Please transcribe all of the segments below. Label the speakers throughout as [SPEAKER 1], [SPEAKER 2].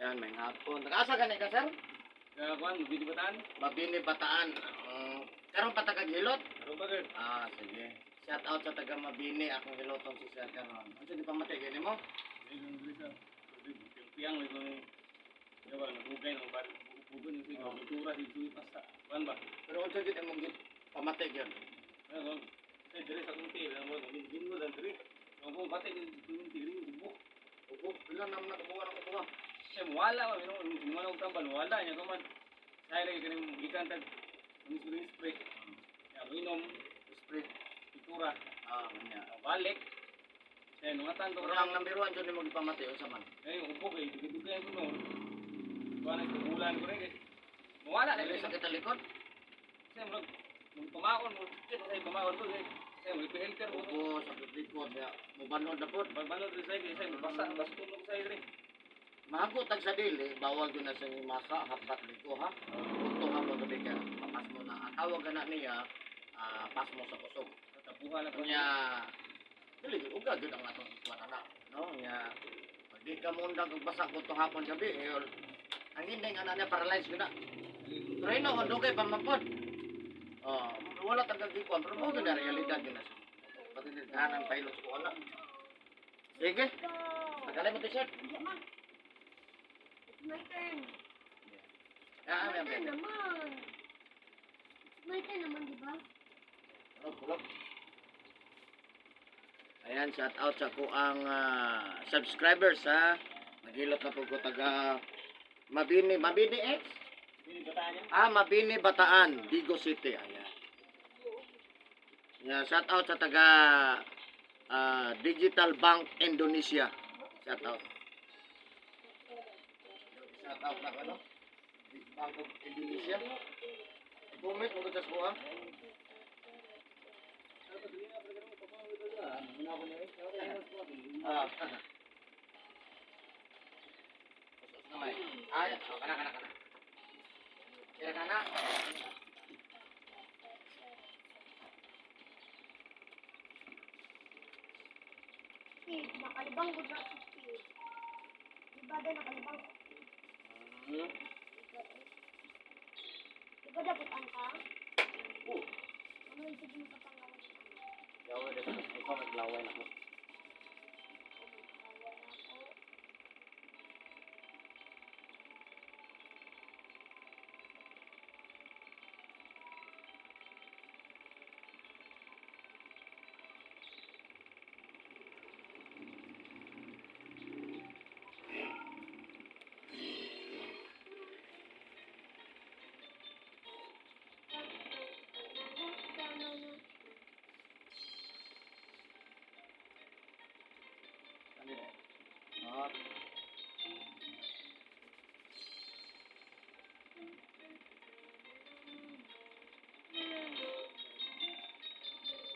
[SPEAKER 1] Yan, may hapon. Nag-asa gani ka, sir?
[SPEAKER 2] Kaya kuan, Mabini Bataan.
[SPEAKER 1] Mabini Bataan. Karon pa tagag hilot?
[SPEAKER 2] Karon ba gud?
[SPEAKER 1] Ah, sige. Shout out sa taga Mabini, akong hiloton si sir karon. Unsa di pamatay gani mo?
[SPEAKER 2] Piyang lagi ni. Ya ba nagugay nang ba bugon yung sige kultura si suwi pasta. Kuan ba?
[SPEAKER 1] Pero unsa jud imong pamatay gyud?
[SPEAKER 2] Kaya kuan. Say dire sa kunti, lang mo bingo dan dire. Ang kung pati ni kunti ring ubo.
[SPEAKER 1] Ubo, pila naman nakabuha ng ubo.
[SPEAKER 2] Siya wala ba mino mo og tambal wala niya kuman. Say lagi kaning gikan tag spray spray. Ya inom
[SPEAKER 1] Spray.
[SPEAKER 2] pintura.
[SPEAKER 1] Ah, kanya.
[SPEAKER 2] Balik. Siya nungatan to.
[SPEAKER 1] Pero ang number 1 jud imong gipamatay unsa man?
[SPEAKER 2] Ay, ubo kay dugay-dugay ko no. Kuan ay ulan ko rin. Wala na
[SPEAKER 1] Dili sakit ang likod.
[SPEAKER 2] Sa murag nung pamaon mo, sa pamaon ko sa mo helper ko.
[SPEAKER 1] Ubo sakit likod ya. Mubanod na pod.
[SPEAKER 2] Pagbanod rin sa sa basa basto mo sa rin.
[SPEAKER 1] Mahagot tag sa dili, bawal gyud na sa masa hapat liko ha. Punto ka mo gabi ka, papas mo na. Ang tawag na niya, pas mo sa kusog.
[SPEAKER 2] Tapuhan na ko
[SPEAKER 1] Nya dili gyud uga gyud ang atong ikuan ana, no? Nya pag di ka moundang og basa ko hapon gabi, eh, ang hinding ana niya paralyzed gyud na. Pero ino dugay pa man pod. Oh, wala tag gikuan pero mo gyud na realidad gyud na siya. Pati daghanan pilot ko ana. Sige, tagalay mo t-shirt.
[SPEAKER 3] Hindi man. It's my turn.
[SPEAKER 1] Ah,
[SPEAKER 3] My
[SPEAKER 1] ah,
[SPEAKER 3] turn naman. It's my turn naman, di ba?
[SPEAKER 1] Kulog, kulog. Ayan, shout out sa kuang subscribers ha. Naghilot na po ko taga Mabini, Mabini X?
[SPEAKER 2] Hindi bataan niya.
[SPEAKER 1] Ah, Mabini Bataan, Digo City. Ayan. Yeah, shout out sa taga Digital Bank Indonesia. Shout out. Shout out na ano? Bank of Indonesia. I-comment mo ko sa kuha. Ah. Kamay. Ay, oh, kana kana kana. Kira kana.
[SPEAKER 3] Steve, nakalibang gud na si Steve. Di ba da nakalibang si Steve? Di ba dapat ang ka?
[SPEAKER 1] Oh,
[SPEAKER 3] Ano yung sige mo sa pangalan?
[SPEAKER 1] Laway na sa ikaw maglaway na ko. Ano yun? Ah.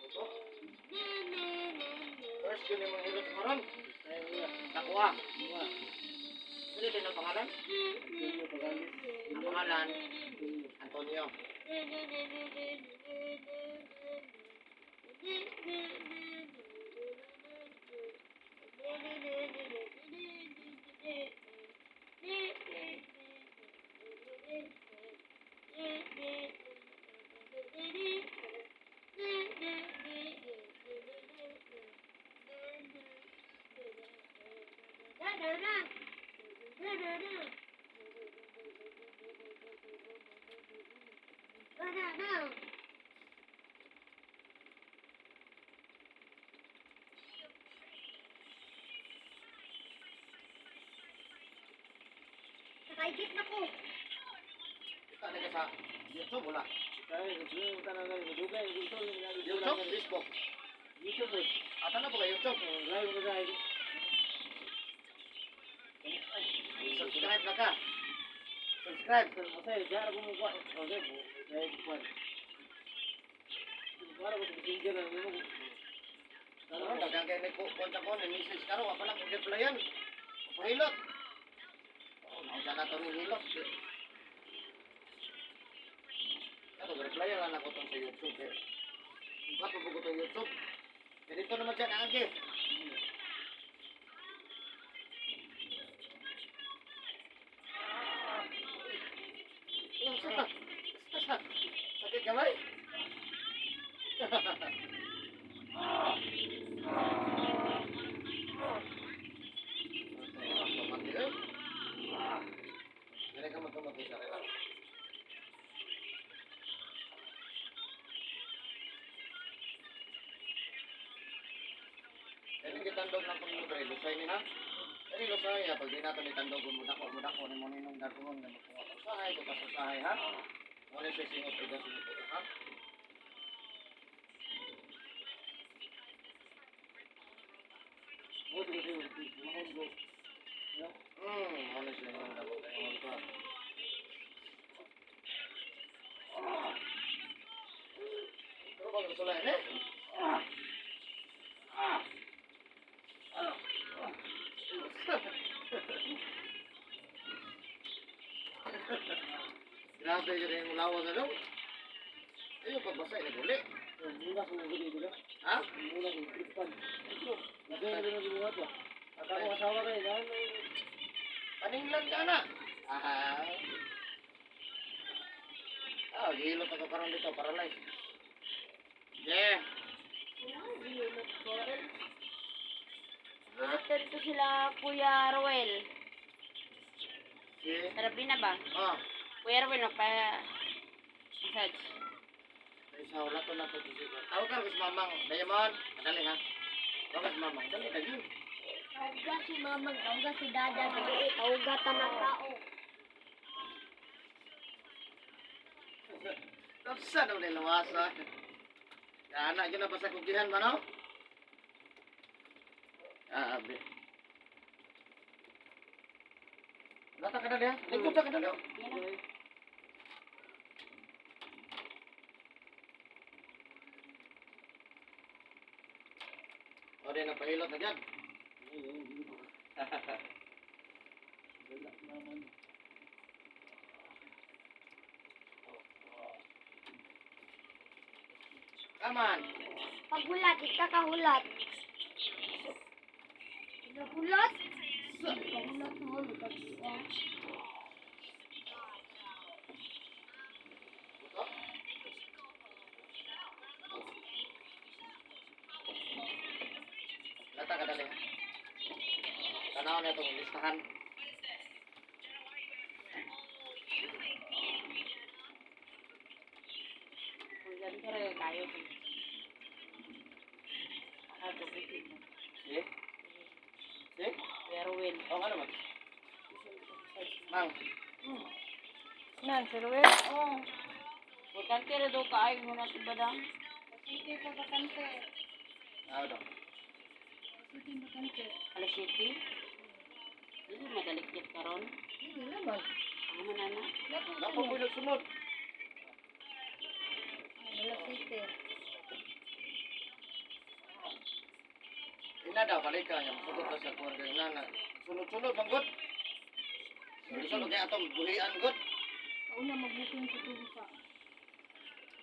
[SPEAKER 1] Ito. First yun yung mga hilot mo ron. Nakuha. Sino din ang pangalan? Ang pangalan, Antonio.
[SPEAKER 3] Nakaigit na ko.
[SPEAKER 1] Kita na ka sa YouTube, wala.
[SPEAKER 2] Kaya ko na dugay ko
[SPEAKER 1] YouTube, Facebook.
[SPEAKER 2] YouTube.
[SPEAKER 1] Ata na ba kayo YouTube?
[SPEAKER 2] Live ko sa
[SPEAKER 1] Subscribe na ka. Subscribe.
[SPEAKER 2] Masay, jara ko mo kuan. Okay, live kuan. Para ko sa messenger na mo.
[SPEAKER 1] Karon daghang kay nagko kontak ko ni message karon wa pa lang ko replyan. Pahilot. Oh, naunsa na to ni hilot. Kato replyan lang ako tong sa YouTube. Eh. Bato ko tong YouTube. Kaya dito naman siya naagi. Kamot-kamot isa, relax. Kani gitandog ng pangmutre, lusay ni ha? Kani lusay ha, pag di nato ni tandog mo dako ni mo ninong darungon nga magpunga usahay, kung usahay ha. Wala siya singot tiga singot ha.
[SPEAKER 2] Oh, sige, sige. Mga go.
[SPEAKER 1] Wala siya ninong dako kay pa. Pero bang sulay ni? Grabe yun yung lawas na daw. Ayun, pagbasa, inaguli.
[SPEAKER 2] Muna sa mga dito.
[SPEAKER 1] Ha?
[SPEAKER 2] Muna sa tripan. Lagay na rin ang buhat ba? At ako asawa kayo, dahil may
[SPEAKER 1] Paninglan ka na. Ah. Ah, gihilot ako karon dito, paralyze. Yeah.
[SPEAKER 4] Bulot dito sila Kuya Ruel.
[SPEAKER 1] Si.
[SPEAKER 4] Tarabi na ba?
[SPEAKER 1] Ah,
[SPEAKER 4] Kuya Ruel, magpa... Massage.
[SPEAKER 1] isa wala to na to si. Tawag ka si Mamang, Diamond. Madali ha. Tawag ka si Mamang, dali lagi.
[SPEAKER 3] Tawga si mamang, tawga si dada, gabi, tawga tanang tao.
[SPEAKER 1] Tapsa na nila wasa. Ana gyud na ba sa kugihan man no? Ah, abi. Lata ka dali ha. Lingkod ka dali. oh. O di na pahilot na gyud.
[SPEAKER 2] Relax naman.
[SPEAKER 1] Come on.
[SPEAKER 3] Paghulat, ika kahulat. Nahulat? Kahulat mo, lukat.
[SPEAKER 1] Lata ka dali. ha. Tanaw na itong listahan.
[SPEAKER 4] Kung ganito rin tayo. Ah, gabi.
[SPEAKER 1] Si? Si?
[SPEAKER 4] Kuya Ruel.
[SPEAKER 1] O ano man? Mang,
[SPEAKER 3] Nan, si Ruel?
[SPEAKER 4] Oo. Bakante ra daw kaayo mo na si Badang.
[SPEAKER 3] Sige pa bakante.
[SPEAKER 1] ano daw?
[SPEAKER 3] Sige bakante.
[SPEAKER 4] Alas 7. Hindi madalikit karon.
[SPEAKER 3] Hindi naman.
[SPEAKER 4] Ano man ana?
[SPEAKER 1] Napo ko sunod.
[SPEAKER 3] Alas 7.
[SPEAKER 1] Ina daw balik ka niya musugot na sa kuwan kay nana. Sunod-sunod man gud. Sunod-sunod kay atong buhian gud.
[SPEAKER 3] Kauna magbuking ko tubo sa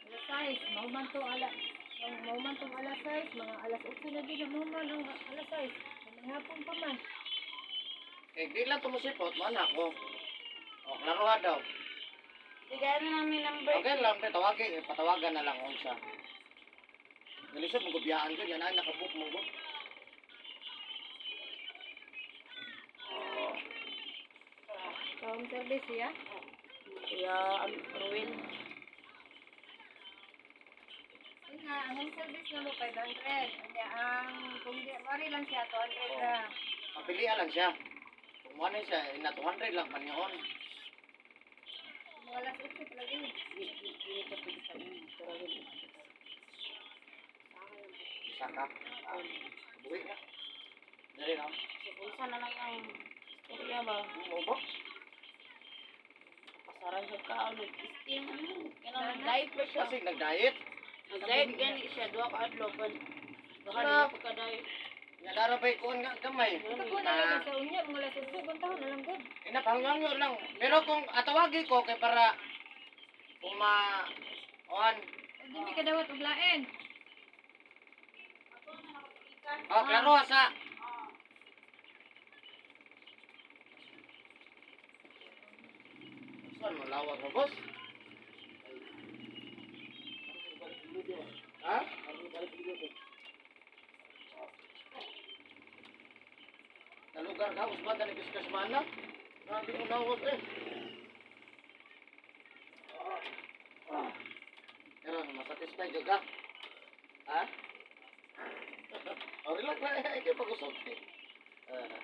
[SPEAKER 3] alas 6, mauman to ala ang mauman tong alas 6, mga alas 8 na gid mauman ang alas 6. Mga hapon pa man.
[SPEAKER 1] Kay di lang tumusipot man ako. O klaroha daw.
[SPEAKER 4] Bigyan na namin number.
[SPEAKER 1] Okay lang pre tawagi eh, patawagan na lang unsa. Nalisod mo gubiyaan gud yan ay nakabook mo gud.
[SPEAKER 3] Home service ya.
[SPEAKER 4] Kuya Ruel.
[SPEAKER 3] Yun nga, ang home service na mo 500. Kanya ang kung di wari lang siya 200 ra.
[SPEAKER 1] Papilian lang siya. Kung mo na siya ina 200 lang man yun.
[SPEAKER 3] Mga alas 8 talaga yun.
[SPEAKER 4] Hindi ka pwede sa inyo. Pero Ruel.
[SPEAKER 1] Isa ka. Ah, buhi na. Dali na.
[SPEAKER 4] So, unsa na lang ang istorya ba?
[SPEAKER 1] Mo ba?
[SPEAKER 4] Pasaran sa kaon, nag-steam, ano? Kaya nag-diet pa siya.
[SPEAKER 1] Kasi nag-diet.
[SPEAKER 4] Nag-diet gani siya, duha ka adlaw pa. Baka
[SPEAKER 1] Wala.
[SPEAKER 4] di na pagka-diet.
[SPEAKER 1] Nga darabay kuan nga gamay.
[SPEAKER 3] Ako na lang sa unya mga alas 8 bantahon na lang gud.
[SPEAKER 1] Ina pangangyo lang. Pero kung atawagi ko kay para kung ma on
[SPEAKER 3] Di mi kadawat og lain.
[SPEAKER 1] oh klaro sa Saan mo lawag mo, boss? Ha? Nalugar ka, usman ka ni Piskas Mana. Grabe mo lawag eh. Satisfied jud ka? Ha? Oh, relax lang eh, kay pag-usap eh. Ah.